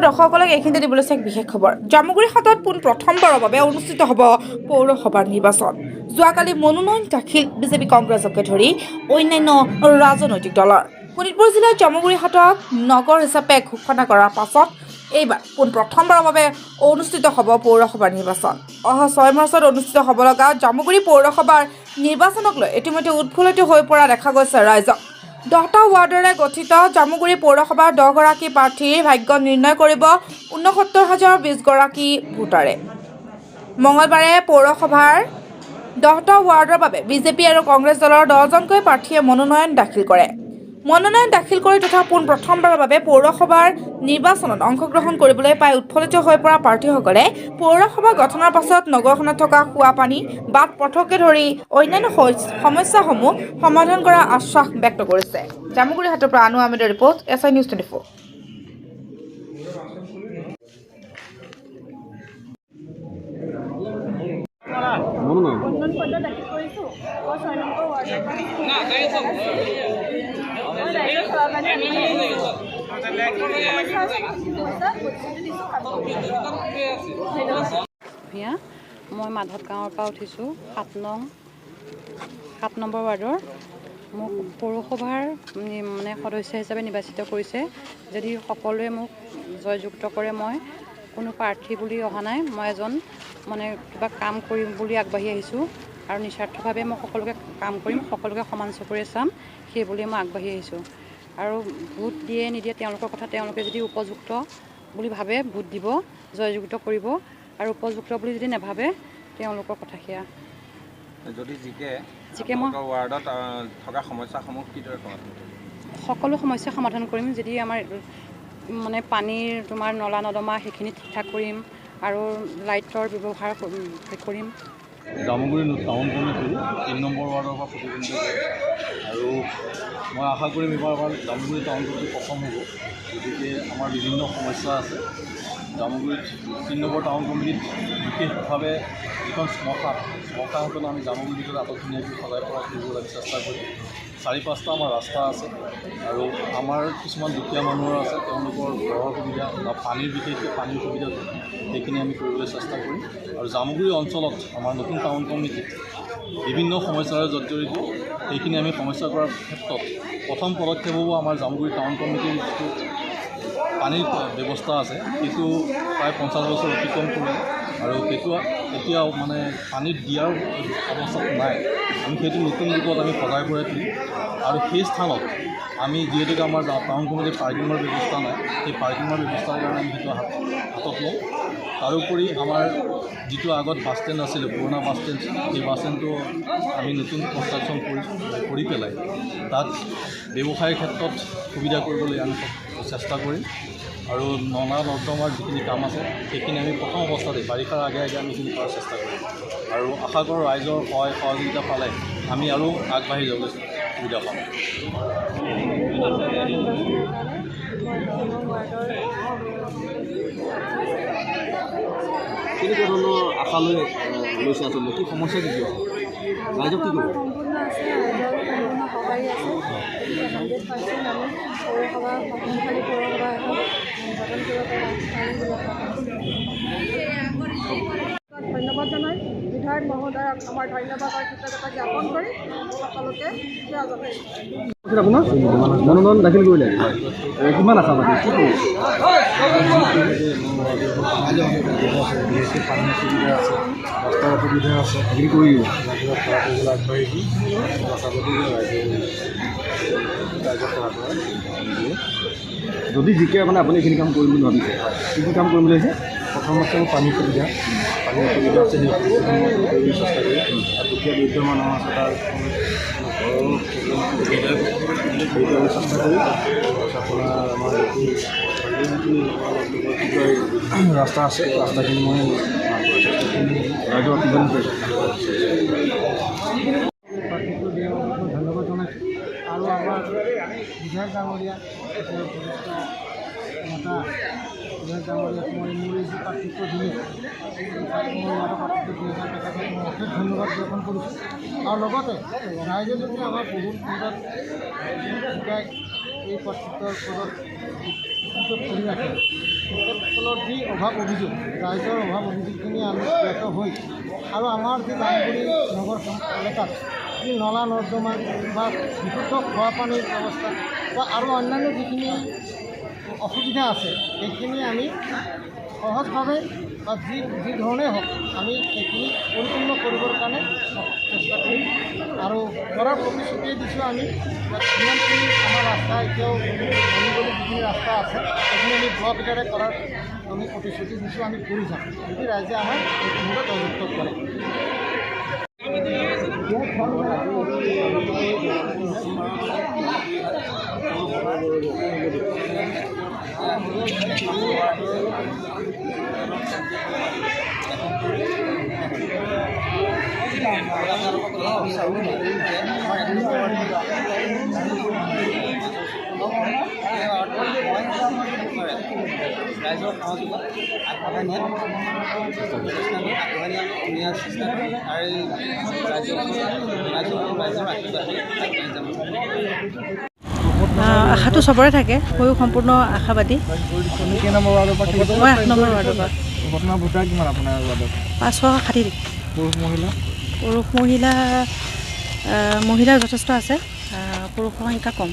দৰ্শকসকলক এইখিনিতে দিবলৈ এক বিশেষ খবৰ। জামুগুৰিহাটত পোন প্ৰথমবাৰৰ বাবে অনুষ্ঠিত হ'ব পৌৰসভাৰ নিৰ্বাচন। যোৱাকালি মনোনয়ন দাখিল বিজেপি, কংগ্ৰেছকে ধৰি অন্যান্য ৰাজনৈতিক দলৰ। শোণিতপুৰ জিলাৰ জামুগুৰিহাটক নগৰ হিচাপে ঘোষণা কৰাৰ পাছত এইবাৰ পোন প্ৰথমবাৰৰ বাবে অনুষ্ঠিত হ'ব পৌৰসভাৰ নিৰ্বাচন। অহা 6 মাৰ্চত অনুষ্ঠিত হ'ব লগা জামুগুৰি পৌৰসভাৰ নিৰ্বাচনক লৈ ইতিমধ্যে উৎফুল্লিত হৈ পৰা দেখা গৈছে ৰাইজক। 10টা ৱাৰ্ডেৰে গঠিত জামুগুৰি পৌৰসভাৰ 10গৰাকী প্ৰাৰ্থীৰ ভাগ্য নিৰ্ণয় কৰিব 69,020গৰাকী ভোটাৰে। মঙলবাৰে পৌৰসভাৰ 10টা ৱাৰ্ডৰ বাবে বিজেপি আৰু কংগ্ৰেছ দলৰ 10জনকৈ প্ৰাৰ্থীয়ে মনোনয়ন দাখিল কৰে। মনোনয়ন দাখিল কৰি তথা পোন প্ৰথমবাৰৰ বাবে পৌৰসভাৰ নিৰ্বাচনত অংশগ্ৰহণ কৰিবলৈ পাই উৎফুল্লিত হৈ পৰা প্ৰাৰ্থীসকলে পৌৰসভা গঠনৰ পাছত নগৰখনত থকা খোৱা পানী, বাট পথকে ধৰি অন্যান্য সমস্যাসমূহ সমাধান কৰাৰ আশ্বাস ব্যক্ত কৰিছে। জামুগুৰিহাটৰ পৰা আনু আহমেদৰ ৰিপৰ্ট, এছ I news 24। মনোনয়ন মনোনয়ন পত্ৰ দাখিল কৰিছোঁ। মই 6 নম্বৰ ৱাৰ্ডৰ পৰা। মই ৰাইজৰ সেৱাৰ কাৰণে আগবাঢ়ি আহিছোঁ। সমস্যা আছে, সমস্যা প্ৰতিশ্ৰুতি দিছোঁ, কাম কৰিম। ধন্যবাদ। ভূঞা। মই মাধৱ গাঁৱৰ পৰা উঠিছোঁ, 7 নং 7 নম্বৰ ৱাৰ্ডৰ। মোক পৌৰসভাৰ মানে সদস্য হিচাপে নিৰ্বাচিত কৰিছে। যদি সকলোৱে মোক জয়যুক্ত কৰে, মই কোনো প্ৰাৰ্থী বুলি অহা নাই। মই এজন মানে কিবা কাম কৰিম বুলি আগবাঢ়ি আহিছোঁ আৰু নিস্বাৰ্থভাৱে মই সকলোকে কাম কৰিম, সকলোকে সমান চকুৰে চাম, সেই বুলিয়ে মই আগবাঢ়ি আহিছোঁ। আৰু ভোট দিয়ে নিদিয়ে তেওঁলোকৰ কথা। তেওঁলোকে যদি উপযুক্ত বুলি ভাবে, ভোট দিব, জয়যুক্ত কৰিব আৰু উপযুক্ত বুলি যদি নাভাবে, তেওঁলোকৰ কথা সেয়া। যদি জিকে, জিকে মই আপোনালোকৰ ৱাৰ্ডত থকা সমস্যাসমূহ কিদৰে সমাধান কৰিব? সকলো সমস্যা সমাধান কৰিম। যদি আমাৰ মানে পানীৰ, তোমাৰ নলা নৰ্দমা সেইখিনি ঠিক ঠাক কৰিম আৰু লাইটৰ ব্যৱহাৰ কৰিম। জামুগুৰি টাউন কমিটিৰ 3 নম্বৰ ৱাৰ্ডৰ পৰা প্ৰতিদ্বন্দ্বিতা কৰে আৰু মই আশা কৰিম এইবাৰ আমাৰ জামুগুৰি টাউন কমিটি প্ৰথম হ'ব। গতিকে আমাৰ বিভিন্ন সমস্যা আছে জামুগুৰিত। 3 নম্বৰ টাউন কমিটিত বিশেষভাৱে যিখন শ্মশান, শ্মশানখন আমি জামুগুৰিৰ ভিতৰত আটকধুনীয়াকৈ সজাই পৰাই তুলিবলৈ আমি চেষ্টা কৰিম। চাৰি পাঁচটা আমাৰ ৰাস্তা আছে আৰু আমাৰ কিছুমান দুখীয়া মানুহৰ আছে, তেওঁলোকৰ ঘৰৰ সুবিধা বা পানীৰ, বিশেষকৈ পানীৰ সুবিধাটো, সেইখিনি আমি কৰিবলৈ চেষ্টা কৰিম। আৰু জামুগুৰি অঞ্চলত আমাৰ নতুন টাউন কমিটিত বিভিন্ন সমস্যাৰে জৰ্জৰিত। সেইখিনি আমি সমস্যা কৰাৰ ক্ষেত্ৰত প্ৰথম পদক্ষেপ হ'ব আমাৰ জামুগুৰি টাউন কমিটিৰ যিটো পানীৰ ব্যৱস্থা আছে, সেইটো প্ৰায় 50 বছৰ অতিক্ৰম কৰিলে আৰু সেইটো এতিয়াও মানে পানীত দিয়াৰ অৱস্থাত নাই। আমি সেইটো নতুন ৰূপত আমি সজাই পৰাই তুলিম আৰু সেই স্থানত আমি যিহেতুকে আমাৰ টাউন কমিটিৰ পাৰ্কিঙৰ ব্যৱস্থা নাই, সেই পাৰ্কিঙৰ ব্যৱস্থাৰ কাৰণে আমি সেইটো হাতত ল'ম। তাৰোপৰি আমাৰ যিটো আগত বাছ ষ্টেণ্ড আছিলে, পুৰণা বাছ ষ্টেণ্ড, সেই বাছ ষ্টেণ্ডটো আমি নতুন কনষ্ট্ৰাকশ্যন কৰি পেলাই তাত ব্যৱসায়ৰ ক্ষেত্ৰত সুবিধা কৰিবলৈ আমি চেষ্টা কৰিম। আৰু নলা নৰ্দমাৰ যিখিনি কাম আছে, সেইখিনি আমি প্ৰথম অৱস্থাতে বাৰিষাৰ আগে আগে আমি সেইখিনি কৰাৰ চেষ্টা কৰিম। আৰু আশা কৰোঁ ৰাইজৰ সহায় সহযোগিতা পালে আমি আৰু আগবাঢ়ি যাবলৈ সুবিধা পাম। পৌৰসভা নিৰ্বাচনৰ কাৰণে মই 6 নং ৱাৰ্ডৰ। কেনেকুৱা ধৰণৰ আশা লৈ লৈছে? আচলতে কি সমস্যা, কি কি আছে, ৰাইজক কি ক'ব? আমাৰ সম্পূৰ্ণ আছে, ৰাইজৰ সম্পূৰ্ণ সঁহাৰি আছে। গতিকে 100% আমি পৌৰসভা, শক্তিশালী পৌৰসভা এখন গঠন কৰিব পাৰিম বুলি আশা কৰোঁ। ধন্যবাদ জনাই বিধায়ক মহোদয়ক আমাৰ ধন্যবাদ আৰু কৃতজ্ঞতা জ্ঞাপন কৰি সকলোকে সেৱা জনাইছোঁ। আপোনাৰ মনোনয়ন দাখিল কৰিলে, কিমান আশাবাদী, কি ক'ব? বিশেষকৈ পানীৰ অসুবিধা আছে, ৰাস্তাৰ অসুবিধা আছে। সেইখিনি কৰি দিব? ৰাইজক সেৱা কৰিবলৈ আগবাঢ়িছোঁ। আশাবাদী যে ৰাইজক সেৱা কৰাৰ দিয়ে। যদি জিকে, মানে আপুনি এইখিনি কাম কৰিম বুলি ভাবিছে, কি কি কাম কৰিম বুলি ভাবিছে? প্ৰথমতে পানীৰ সুবিধা, পানীৰ অসুবিধা আছে, সেই অসুবিধাসমূহ মই দূৰ কৰিবলৈ চেষ্টা কৰিম। আৰু দুখীয়া দৰিদ্ৰ মানুহ আছে, তাৰ ঘৰৰ হেৰি কৰিবলৈ চেষ্টা কৰিম। তাৰপিছত আপোনাৰ আমাৰ যিটো কি কয় ৰাস্তা আছে, ৰাস্তাখিনি মই ভাল কৰাৰ চেষ্টা কৰিম। ৰাইজক কিমান কৰিছে? প্ৰাৰ্থীত্ব দিয়াৰ বাবে মই ধন্যবাদ জনাইছোঁ। আৰু আমাৰ বিধায়ক ডাঙৰীয়া, তেওঁ বৰিষ্ঠ নেতা, বিধায়ক ডাঙৰীয়াক মই মোৰ এই যি প্ৰাৰ্থিত্ব দিলে, মোৰ ৱাৰ্ডৰ প্ৰাৰ্থিত্ব দিয়াৰ কাৰণে তেখেতক মই অশেষ ধন্যবাদ জ্ঞাপন কৰিছোঁ। আৰু লগতে ৰাইজে যদি আমাক বহুল ভোটত জিকাই এই প্ৰাৰ্থিত্বৰ পদত নেতৃত্বত কৰি ৰাখে, তেখেতসকলৰ যি অভাৱ অভিযোগ, ৰাইজৰ অভাৱ অভিযোগখিনি আমি জ্ঞাত হৈ আৰু আমাৰ যি জামুগুৰি নগৰ এলেকাত যি নলা নৰ্দমা বা বিশুদ্ধ খোৱা পানীৰ ব্যৱস্থা বা আৰু অন্যান্য যিখিনি অসুবিধা আছে, সেইখিনি আমি সহজভাৱে বা যি যি ধৰণেই হওক আমি সেইখিনি পৰিপূৰ্ণ কৰিবৰ কাৰণে চেষ্টা কৰিম আৰু কৰাৰ প্ৰতিশ্ৰুতিয়ে দিছোঁ। আমি যিমানখিনি আমাৰ ৰাস্তা এতিয়াও গলি গলি যিখিনি ৰাস্তা আছে, সেইখিনি আমি ব্লক ইটাৰে কৰাৰ আমি প্ৰতিশ্ৰুতি দিছোঁ। আমি কৰি যাম যদি ৰাইজে আমাক এইখিনিত জয়যুক্ত কৰে। ৰাইজৰ সহযোগত আগবঢ়াই নিয়াৰ চেষ্টা কৰিম, আগবঢ়াই নিয়াৰ চেষ্টা কৰিম আৰু ৰাইজৰ ৰাইজৰ আশীৰ্বাদ লৈ আগবাঢ়ি যাম। আশাটো চবৰে থাকে, ময়ো সম্পূৰ্ণ আশাবাদী। কেই নম্বৰ ৱাৰ্ডৰ পৰা? মই 8 নম্বৰ ৱাৰ্ডৰ পৰা। বৰ্তমান ভোটাৰ কিমান আপোনাৰ ৱাৰ্ডত? 560। পুৰুষ মহিলা? পুৰুষ মহিলা, মহিলা যথেষ্ট আছে, পুৰুষৰ সংখ্যা কম।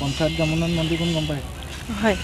পঞ্চায়ত গ্ৰামোন্নয়ন মন্ত্ৰী কোন গম পায়? হয়।